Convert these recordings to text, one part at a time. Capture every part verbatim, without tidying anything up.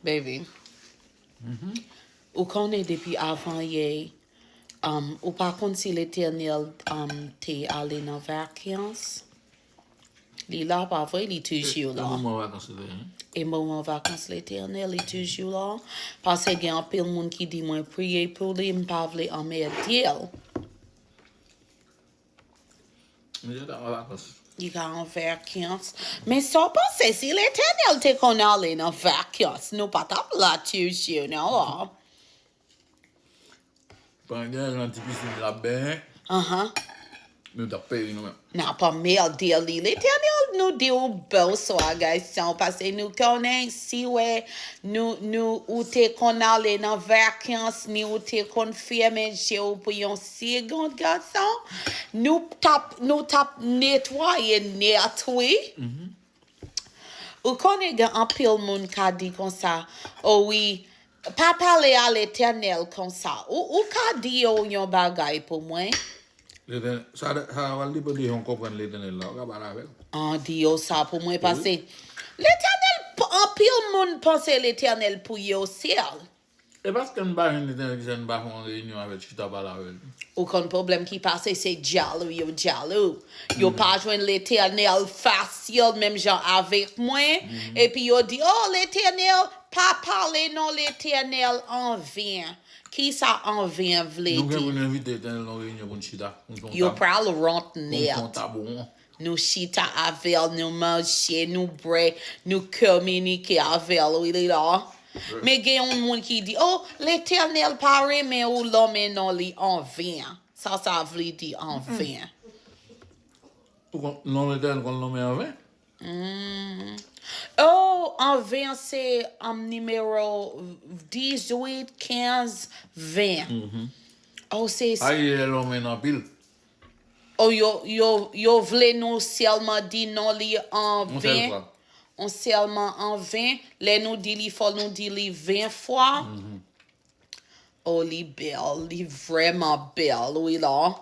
Baby, ou konnen depi avan yè, um, ou pa konn si Letènèl, um, te ale nan vakans. Li la, pa vre? Li toujou la. E moman vakans li te, hein? E moman vakans Letènèl, li toujou la. Paske gen anpil moun ki di mwen priye pou li, m pa vle anmède l. Li te an vakans. Li ka an vakans. Men sa w panse, si Letènèl te konn ale nan vakans, nou pa t ap la toujou, non. Pandan l nan ti pisin l ap benyen, Ahan. Nou t ap peri nou menm. N ap anmède li. Letènèl, nou di w bonswa, gason, paske nou konnen si wè nou, nou, ou te konn ale nan vakans, ni ou te konn fèmen je w pou yon segonn, gason, nou t ap, nou t ap netwaye nèt, wi. Ou konnen gen anpil moun ka di konsa, o wi, pa pale a Letènèl konsa. Ou, ou ka di yo yon bagay pou mwen? Letènèl, sa, sa va depann de jan w konprann Letènèl la. Ou ka pale avè l. An, di yo sa pou mwen, paske Letènèl, p- anpil moun panse Letènèl pou yo sèl. E paske n pa jwenn Letènèl ki fè n pa fè yon reyinyon avè l, chita pale avè l. Ou konn pwoblèm ki pase, se djalou, yo djalou. Yo pa jwenn Letènèl fasil, menm jan avèk mwen. Epi yo di, o, Letènèl, pa pale non Letènèl anven. Kisa anven vle di? Nou gen pou n envite Letènèl nan reyinyon pou n chita. Pou n fè yon tab. Yo pral ront nèt. Pou n fè yon tab won. Nou chita avè l, nou manje, nou bwè, nou kominike avè l, wi, li la. Men gen yon moun ki di, o, Letènèl pa renmen ou lonmen non li anven. Sa sa vle di anven? Ou konn, non Letènèl konn lonmen anven? Mm. O, anven se, um, nimewo dizuit, kenz, ven. O, se Ay, lè lonmen anpil. O, yo, yo, yo vle nou sèlman di non li an ven. Yon sèl fwa. Yon sèlman an ven. Lè nou di li, fò nou di li ven fwa. O, li bèl, li vrèman bèl, wi la.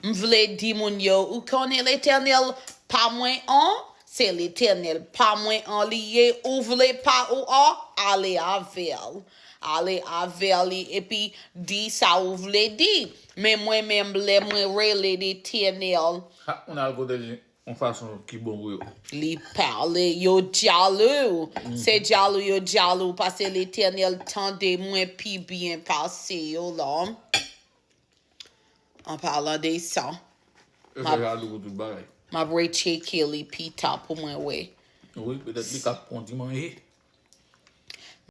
M vle di moun yo, ou konnen Letènèl pa mwen an, se Letènèl pa mwen an li ye, ou vle pa ou an, ale avè l. Ale avè li, epi di sa ou vle di. Men mwen menm, lè mwen rele Letènèl. Ha, moun al kote li yon fason ki bon pou yo. Li pale, yo djalou. Se djalou, yo djalou, paske Letènèl tande mwen pi byen pase yo la. An palan de sa, e fè jalou pou tout bagay. M ap retcheke li pita pou mwen wè. Wi, petèt li ka pran ti manje.